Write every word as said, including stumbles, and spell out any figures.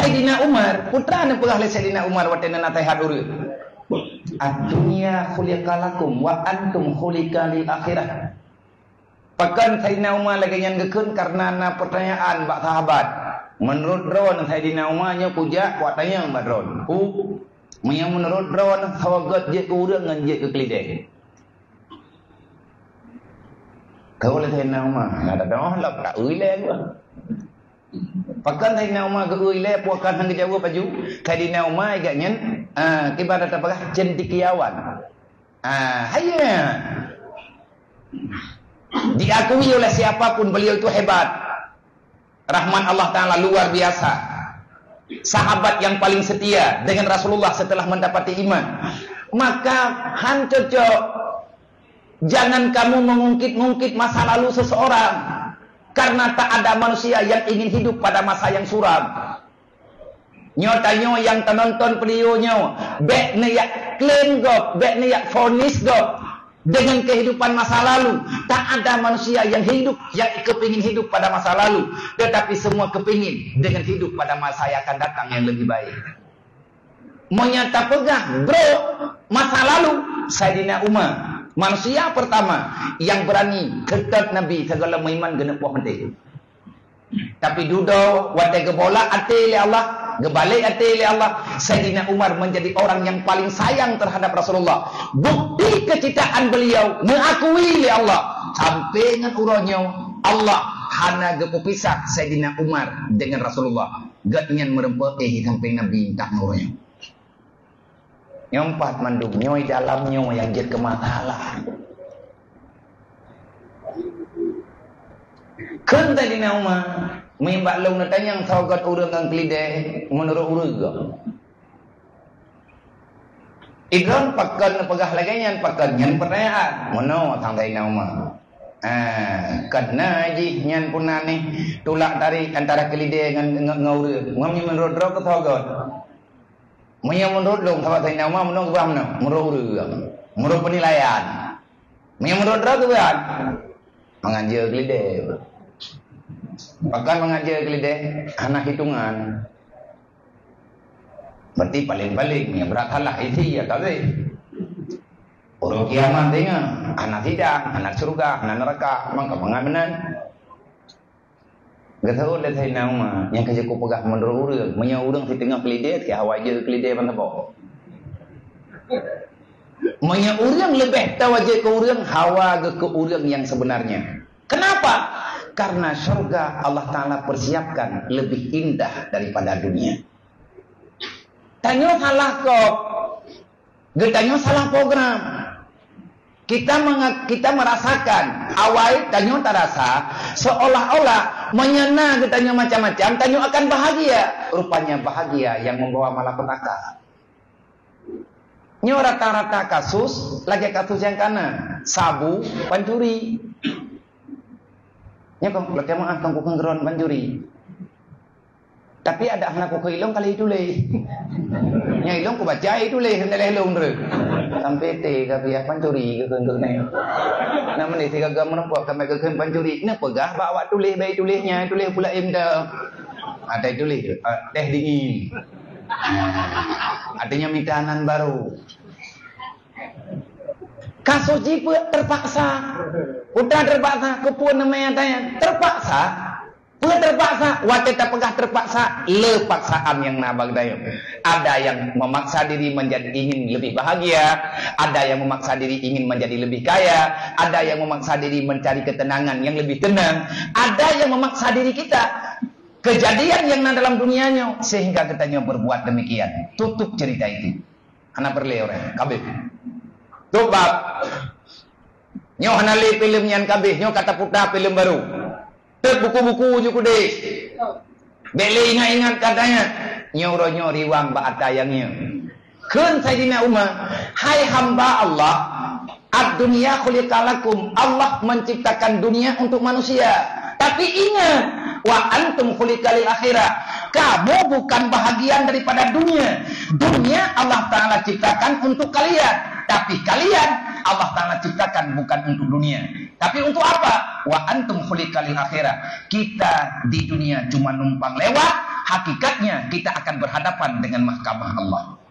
Saidina Umar, peue neupeugah lé Saidina Umar watée na naseuhat ureuëng, "Ad-dunya khuliqa lakum wa antum khuliqa lil akhirah." Pakon Saidina Umar lagée nyan geukheun? Kareuna na peutanyaan bak sahabat. Meunurot droeneuh Saidina Umar nyoe kujak kuat tanyong bak droeneuh. Pu, meunyoe meunurot droeneuh, soe gét jeuet keu ureuëng ngon jeuet keu keulidée? Keu lé Saidina Umar, na tadong lom tak ui lé geuh. Pakon Saidina Umar geu-ui lé, pakon han geujaweueb laju? Saidina Umar geuh nyan, ah, kiban tapeugah cendekiawan. Ah, hai nyan. Diakui oleh siapa pun beliau itu hebat. Rahmat Allah Ta'ala luar biasa. Sahabat yang paling setia dengan Rasulullah setelah mendapati iman. Maka han cocok, jangan kamu mengungkit-ungkit masa lalu seseorang. Karena tak ada manusia yang ingin hidup pada masa yang suram. Nyoe tanyoe nyang tanonton video nyoe, bék neuyak klaim gob, bék neuyak vonis gob dengan kehidupan masa lalu. Tak ada manusia yang hidup, yang kepingin hidup pada masa lalu, tetapi semua kepingin dengan hidup pada masa yang akan datang yang lebih baik. Meunyoe tapeugah brok masa lalu, Saidina Umar, manusia pertama yang berani seutôt Nabi sigohlom meuiman geuneuk poh maté. Tapi dudoe watée geubolak até lé Allah, geubalek até lé Allah, Saidina Umar menjadi orang yang paling sayang terhadap Rasulullah. Bukti kecintaan beliau meuakui lé Allah. Sampai ngon uroe nyoe, Allah hana geupeupisah Saidina Umar dengan Rasulullah. Gét nyan meureumpok éh sampai Nabi entah ngon uroe nyoe. Nyoe pat mandum, nyoe dalam nyoe nyang jeuet keu masalah. Kheun Saidina Umar, "Meuimbak lôn neutanyong soe gét ureuëng ngon keulidée meunurot ureuëng." Idroen pakon neupeugah lagée nyan, pakon nyan peutanyaan. Meunoe sang Saidina Umar. Ah, keuna jih nyan puna nih tulak tarék antara keulidée ngon, ngon, ngon ureuëng. Ngon meunurot droe keu soe gét? Meunyoe meunurot lôn, sahabat Saidina Umar, meunurot geuh meunoe, meunurot ureuëng, meunurot peunilaian. Meunyoe meunurot droe geuh, mangat jeuet keulidée. Pakon mangat jeuet keulidée? Hana hitongan. Berarti paléng-paléng nyang brat salah isi ya kabeh. Uroe kiamat teuingat, hana sidang, hana syeuruga, hana neuraka, maka mangat meunan. Geuseuôt lé Saidina Umar, nyang ka jeuet kupeugah meunurot ureuëng, meunyoe ureuëng siteungoh keulidée, keu hawa jeuet keulidée ban saboh. Meunyoe ureuëng leubeh tawa jeuet keu ureuëng, hawa geuh keu ureuëng nyang sebenarnya. Kenapa? Karena syurga Allah Ta'ala persiapkan lebih indah daripada dunia. Tanyoe salah kop. Geutanyoe salah program. Kita menga-, kita merasakan, awai tanyoe tarasa seolah-olah meunyoe na geutanyoe macam-macam, tanyoe akan bahagia. Rupanya bahagia yang membawa malapetaka. Nyoe rata-rata kasus, lagée kasus nyang kana, sabu, pancuri. Nyoe kon, lagée meuah kon kukheun keudroe pancuri. Tapi adak hana kukheun ilong kali tuléh. Nyang ilong kubaca tuléh hana leh lôn re. Sampai té ka piah pancuri keu kheun keu nyoe. Nah, meunan sigaga meureumpok sampai keu kheun pancuri. Neupeugah bak awak tuléh, bai tuléh nyan, tuléh pula im dah. Ada tuléh, ah, teh dingin. Artinya mita nan baru. Kasus jipeuet terpaksa. Udah terpaksa, keupeue namanya tanya? Terpaksa. Peue terpaksa? Watée tapeugah terpaksa, le paksaan nyang na bak geutanyoe. Ada yang memaksa diri menjadi ingin lebih bahagia, ada yang memaksa diri ingin menjadi lebih kaya, ada yang memaksa diri mencari ketenangan yang lebih tenang, ada yang memaksa diri kita. Kejadian yang na dalam dunia nyoe sehingga geutanyoe berbuat demikian. Tutup cerita itu. Hana peureulée uroe nyoe. Kabeh. Tôb bab. Nyoe hana lé filem nyan kabeh. Nyoe ka taputa filem barô. Teuh buku-buku ju keudeh. Bék lé ingat-ingat katanya. Nyoe uroe nyoe riwang bak ata nyang nyoe. Kheun Saidina Umar, "Hai hamba Allah, ad-dunya khuliqa lakum." Allah menciptakan dunia untuk manusia. Tapi ingat, "Wa antum khuliqa lil akhirah." Kamu bukan bahagian daripada dunia. Dunia Allah Ta'ala ciptakan untuk kalian. Tapi kalian Allah Ta'ala ciptakan bukan untuk dunia. Tapi untuk apa? "Wa antum khuliqa lil akhirah." Kita di dunia cuma numpang lewat, Hakikatnya, kita akan berhadapan dengan mahkamah Allah.